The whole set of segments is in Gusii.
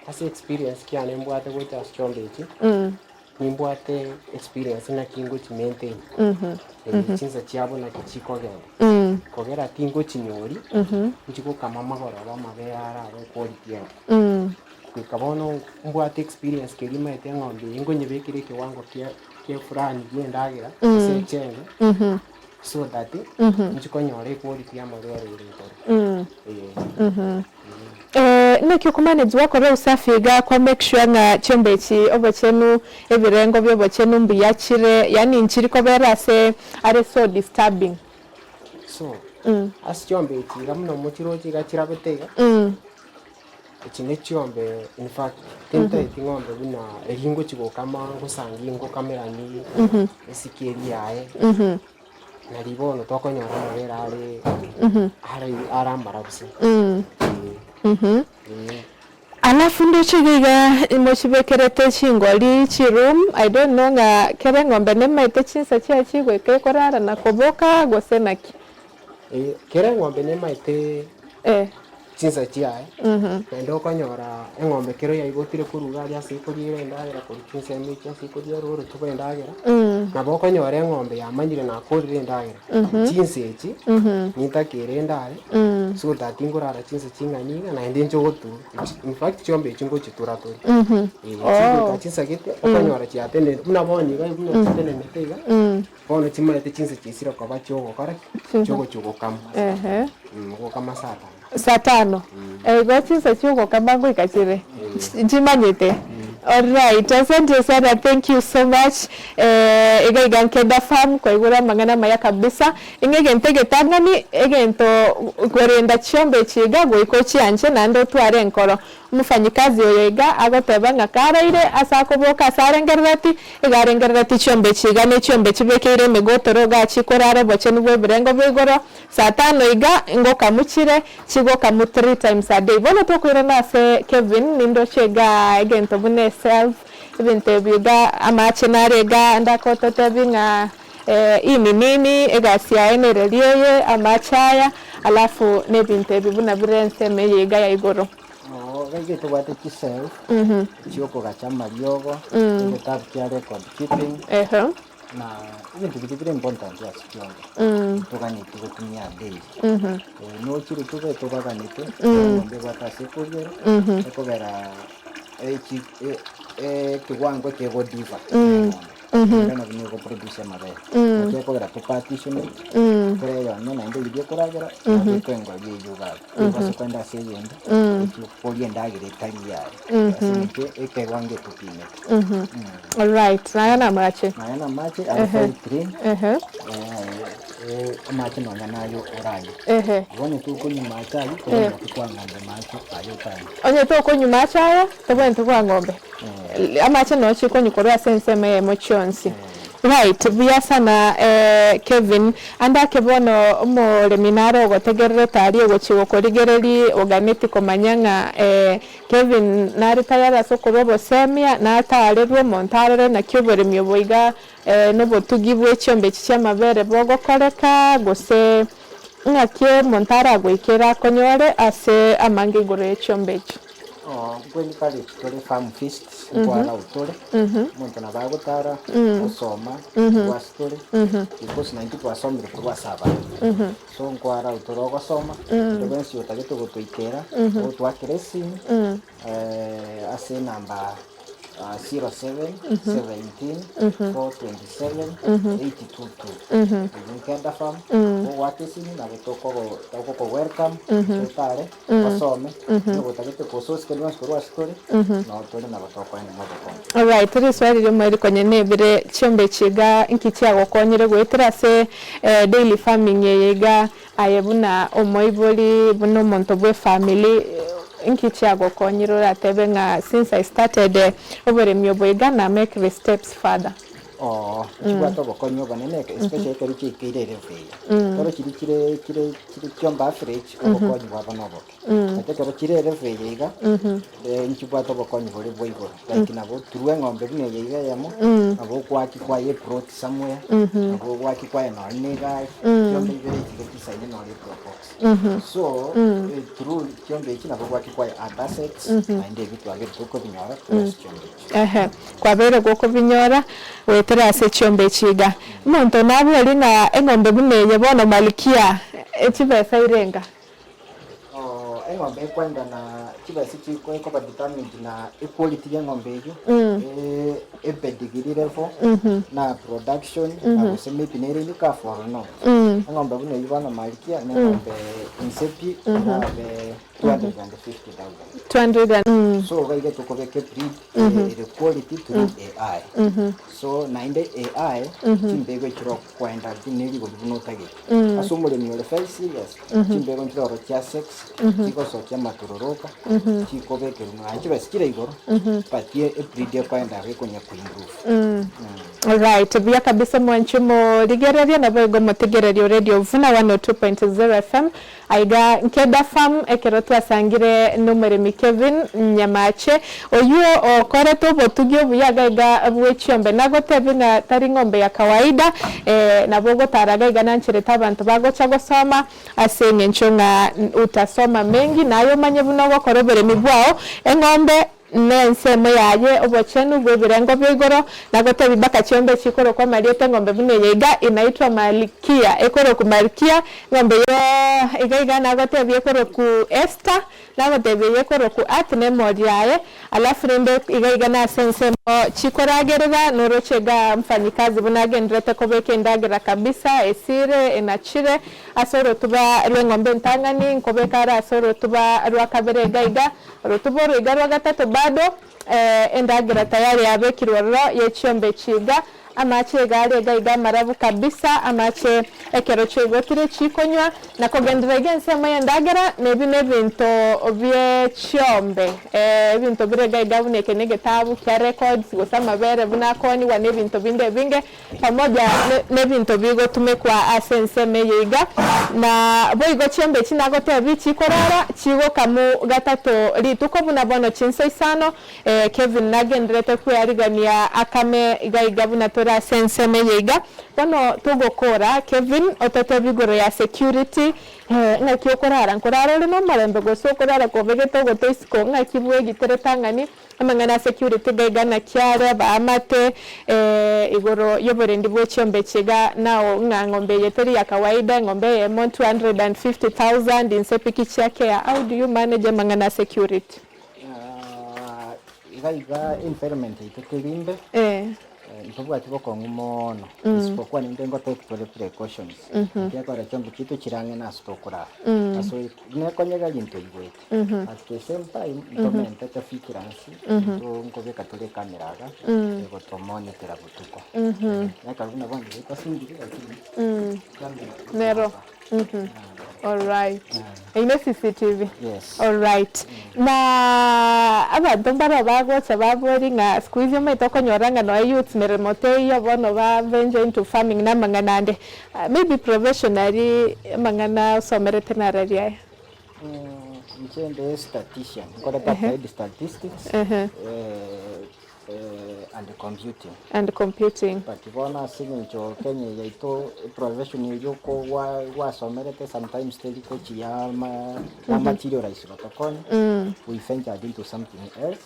Ase experience kiane mbwate gocha ase chiombe echi, nimbwate experience naki ngochi maintain chinsa chiabo naki chikogenda. Kogera tingochinyori, nchigokama amagoroba amabere arabe quality enke. Goika bono mbwate experience keria maete eng'ombe eye nkonyebekera ekewango kia kia fulani kia endagera gose echenge so that nchikonyora equality y'amabere ere igoro. Eeh. Naki okomanage gwakora usafi iga kwa make sure ng'a chiombe echi obochenu ebirengo bia obochenu mbuya chire yaani nchiri kobera ase are so disturbing. So ase chiombe echi iga buna mochiroche iga chirabete iga, echi ne chiombe in fact tintaeti ng'ombe buna eri ngochi gokama ngosangi ngokamerani esike eria yaye. Nari bono tokonyora amabere are are are amarabu. Ee. Alafu ndoche iga iga mochibekerete chingori chiroom, I don't know ng'a kera eng'ombe nemaete chinsa chiaye chigoika ekorara na koboka gose naki? Ee, kera eng'ombe nemaete chinsa chiaye, naende okonyora eng'ombe ekero yaigotire korwa iga aria ase ekoriera endagera korwa chinsemo echio ase ekoriera orotuba endagera, nabo okonyora eng'ombe yamanyire nakorire endagera, chinsa echi nintakere ndare, so that nkorara chinsa ching'ani iga naende inche ogotura, in fact chiombe echi ngochitura tore, chigoika chinsa gete okonyora chiatenenire buna bono iga buna chitenenete iga. Bono chimaete chinsa chiaisire koba chi'ogokora ki? Chi'ogochia gokama. Gokama saa tano. Saa tano. Igo chinsa chi'ogokama ngoika chire? Nchimanyete. Alright, asante sana, thank you so much. Iga iga Nkenda farm kwaigure amang'ana amaya kabisa, ing'e egento egetang'ani, egento korenda chiombe echi iga goika ochianche naende otware enkoro. Omofanyikazi oyo iga agoteba ng'a karaire ase akoboka ase arengerereti, iga arengerereti chiombe echi iga ne chiombe chibekeire emegotoro iga chikorara obochenu bw'ebirengo bia igoro, saa tano iga ngokamu chire, chigokamu three times a day. Bono tokoirana ase Kevin, nindoche igaa egento buna eself, ebinto ebi iga amache nare iga ndakototebi ng'a hii ni nini, egasi yaye nereri eye, amache aya, alafu na ebinto ebi buna bire ensemo eye iga ya igoro. Oo, gaiga tobwate chishelf chiokogacha amariogo, egetabu kia record keeping, na ebinto biria bire important ase chiombe, toganetie gotumia daily. Nochire tobe tobaganete, eng'ombe ebwate ase ekoriera, ekogera echi ekewango kegodiver eng'ombe. Naende nabo nigo egoproduce amabere. Naki ekogera topartition kera eyonye naende riria ekoragera nabo ekoengoria eywo iga abwo. Egose koenda ase eyende echie koria endagera etari yaye ase eng'encho ekewango etopimete. Alright, naya na amache. Naya na amache are very clean amache nonya nayo oranywe. Igo onye tokonywa mache aywo tobwenerete koa ng'ombe mache aye otanywa. Onye tokonywa mache aya tobwenerete koa ng'ombe. Amache noo chikonywa korwa ase ensemo eyemo chionsi. Right, buya sana Kevin. Ande ake bono omoremi nare ogotegererete aria ogochia gokorigereria oganeti komanya ng'a Kevin nare tayari ase okorwa obosemia, nataarerwe omonto arore naki oboremi obo iga nobotugi bwe chiombe echi chi'amabere bogokoreka gose ng'aki omonto aragoikere akonyore ase amange igoro ye chiombe echi. Nkweni kare tore farm feast nkwara otore omonto nabo agotara osoma korwa ase tore because naintwe twasomire korwa ase abande so nkwara otore ogosoma onde bwensi otagete gotoikera otwakere esimi ase enamba 07 17 427 822 eywo Nkenda farm ogoaka esimi nabo tokogo togoko welcome totare osome, nigo otagete kosource kende gionsi korwa ase tore, noo tore nabo tokoenda nobokonyi. Alright, riswali rimo rikonye nebire chiombe echi iga nki chiagokonyire goetera ase daily farming eye iga aye buna omoibori buna omonto bwe family nki chiagokonyire oratebe ng'a since I started oboremi obo iga na make the steps further. Oo, chibwate obokonyi obonene eke especially ekero chiaikeire elevel eye. Ekero chiria chire chire chire chiombe average, obokonyi bwabo noboke. But ekero chire elevel eye iga, nchibwate obokonyi bore bwa igoro. Like nabo through eng'ombe buna eye iga eyemo, nabo ogoaki kwaye eplot somewhere, nabo ogoaki kwaye nonye na egari, chiombe ibere echi iga chisaine nonye eprobox. So, through chiombe echi nabo ogoaki kwaye add assets, naende ebi twabere tokobinyora through ase chiombe echi. Ehe, kwabeire gokobinyora goetera ase chiombe echi iga. Omonto nabori ng'a eng'ombe buna eye bono Malkia, chibesa irenga? Oo, eng'ombe ekwenda na chibesa chiko ekoba determined na equality ya eng'ombe eyio, epedigree level, na production, na gose maybe nere in calf or not. Eng'ombe buna eyio bono Malkia, na eng'ombe inse pi, erabe 250,000. 200 and. So iga iga tokobeka ebreed ere quality through AI. So naende AI chimbego echire Kwenda ne rigori buna otagete. Ase omoremi ore very serious, chimbego nchiroro chia sex, chigosokia amatororoka, chikobekerwa nonya chibesa chire igoro, but ebreed ekoenda iga ekonya koimprove. Alright, buya kabisa mwanche omorigereria naboigo omotegereri o Radio Vuna 102.0 FM Aiga Nkeda Farm ekero twasangire nomoremi Kevin Nyamache oyio okorete obotugi obuya iga iga bwe chiombe nagotebie ng'a tari ng'ombe ya kawaida nabo ogotara iga iga nancherete abanto bagocha gosoma ase eng'encho ng'a utasoma mengi naye omanye buna ogokora oboremi bwao eng'ombe Nensemo yaye obochenu bw'ebirengo bia igoro, na gotebia mpaka chiombe chikorokwa amarieta eng'ombe buna eye iga inaitwa Malkia, ekorokwa Malkia, eng'ombe eye iga iga nagotebia ekorokwa Esther, nagotebia eye ekorokwa Art na emori yaye, alafu rende iga iga nase ensemo chikoragerera noroche igaa mfanyikazi buna agendererete kobeka endagera kabisa esire enachire ase orotuba rw'eng'ombe entang'ani, nkobeka are ase orotuba rwa kabere iga iga. Orotuba oro iga rwa gatato bado, endagera tayari yabekirwe ororo ye chiombe echi iga, amache iga are iga iga amarabu kabisa, amache ekero chiaigotire chikonywa, na kogenderera iga ensemo y'endagera, na ebi nebinto bie chiombe, ebinto bire iga iga buna eke negetabu kia records, gose amabere buna akoonigwa na ebinto binde ebinge. Pamoja nebinto bigotumekwa ase ensemo eye iga, na boigo chiombe echi nagotebie chikorara chigokamu gatato rituko buna bono chinsa isano. Kevin nagendererete kwearigania akame iga iga buna tore ase ensemo eye iga. Bono togokora Kevin ototebie igoro ya security, ng'aki okorara? Nkorara ore nomorembe gose okorara kobegete ogoto isiko? Ng'aki bwegitire tang'ani? Amang'ana a security iga iga naki are abaamate igoro y'oborendi bwe chiombe echi iga nao ng'a ng'ombe eye teri ya kawaida eng'ombe eyemo 250,000 inse piki chia care how do you manage amang'ana a security? Iga iga environment yaito teri mbe. Ntobwati bokong'u moono, isipokuwa ninde ngo take tore precautions, ekiagera chiombe chiaito chire ang'e nase tokorara, ase buna ekonyega rintoigwete, at the same time ntomentete vigilance, intwo nkobeka tore ecamera iga, egotomonitera botuko. Ekero buna bono iga etasungire lakini camera Nero. Alright. Eyio ne CCTV? Yes. Alright. Na abanto mbaro bagocha baborie ng'a siku hizi omanyete okonyora ng'a nonya youths meremo teiyo bono ba venture into farming na amang'ana ande. Maybe professionally amang'ana osomerete nararia aya? Inche nde statistician, nkorete applied statistics. And computing. And computing. But bono ase eng'encho Kenya eye yaito eprofession eria oko gwa gwasomerete sometimes teri gochia ma ma materialize gotokonya, we ventured into something else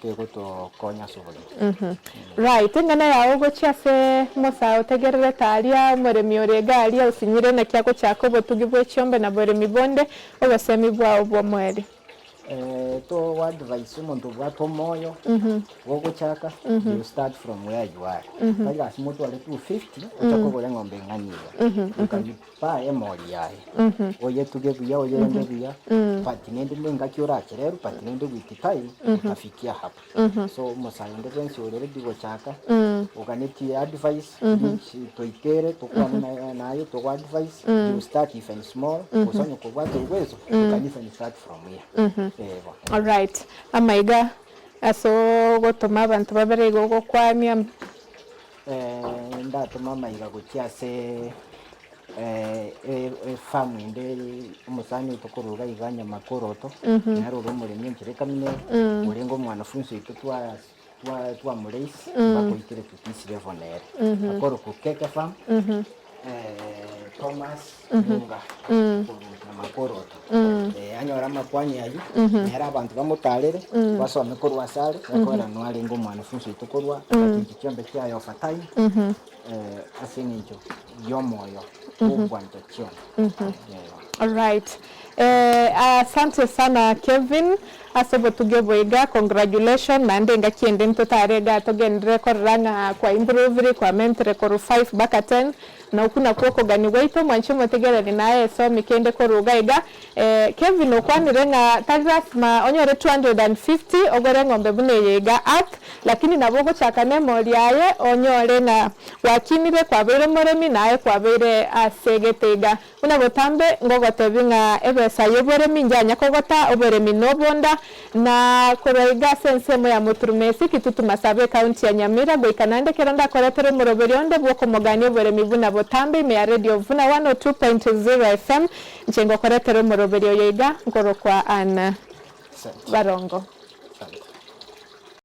kegotokonya ase oboremi. Right, eng'ana yao gochia ase Musa otegererete aria, omoremi ore iga aria osinyire naki agochaka obotugi bwe chiombe na boremi bonde, obosemi bwao bw'omoerio. To advise omonto obwate omoyo bwogochaka, you start from where you are. Tari lasima otware 250 oche kogora eng'ombe eng'ani iga. You can buy emori yaye, oyetuge buya oyerende buya, but naende na engaki orachererwe but naende with time utafikia hapo. So omosae onde bwensi ore ready gochaka, oganetie advice, reach toikere tokwane naye naye togo advise, you start even small, gose onye kobwate uwezo, you can even start from here. Eh bo. Alright, amaiga ase ogotoma abanto babere iga ogokwania. Ndatoma amaiga gochia ase efarm ende omosani oito korwa iga iga Nyamakoroto, nere ore omoremi enchera ekamina ere, orenge omwanafunsi oito twa twa twamoraise mpaka oikire to this level nere. Akorokwa Keke Farm, Thomas Munga korwa Nyamakoroto. Anyore amakwani aywo, nere abanto bamotarere, basome korwa ase are, ekogera narenge omwanafunsi oito korwa, agachinchia chiombe chiaye over time, ase eng'encho y'omoyo bw'ogwancha chiombe. Alright. Asante sana Kevin ase obotugi obo iga, congratulation naende engaki ende ntotare igaa togenderere korora ng'a kwa improvire kwamentire korwa five mpaka ten, na okwo nakwo okogania gwaito mwanche motegereri naye esomi kende korwa iga iga. Kevin okwanire ng'a tari lasima onyore 250 ogore eng'ombe buna eye iga Earth, lakini nabo ogochaka nemori aye onyore ng'a gwakinire kwabeire omoremi naye kwabeire ase egete iga. Buna botambe ngogotebi ng'a ebesa y'oboremi njanya kogota oboremi nobonda, na korwa iga ase ensemo ya Muturumesi, Kitutu Masaba ecounty ya Nyamira goika naende ekero ndakoretere omoroberi onde bw'okomogania oboremi buna botambe ime ya Radio Vuna 102.0 FM, inche ngokoretera omoroberi oyo iga nkorokwa Ann Barongo.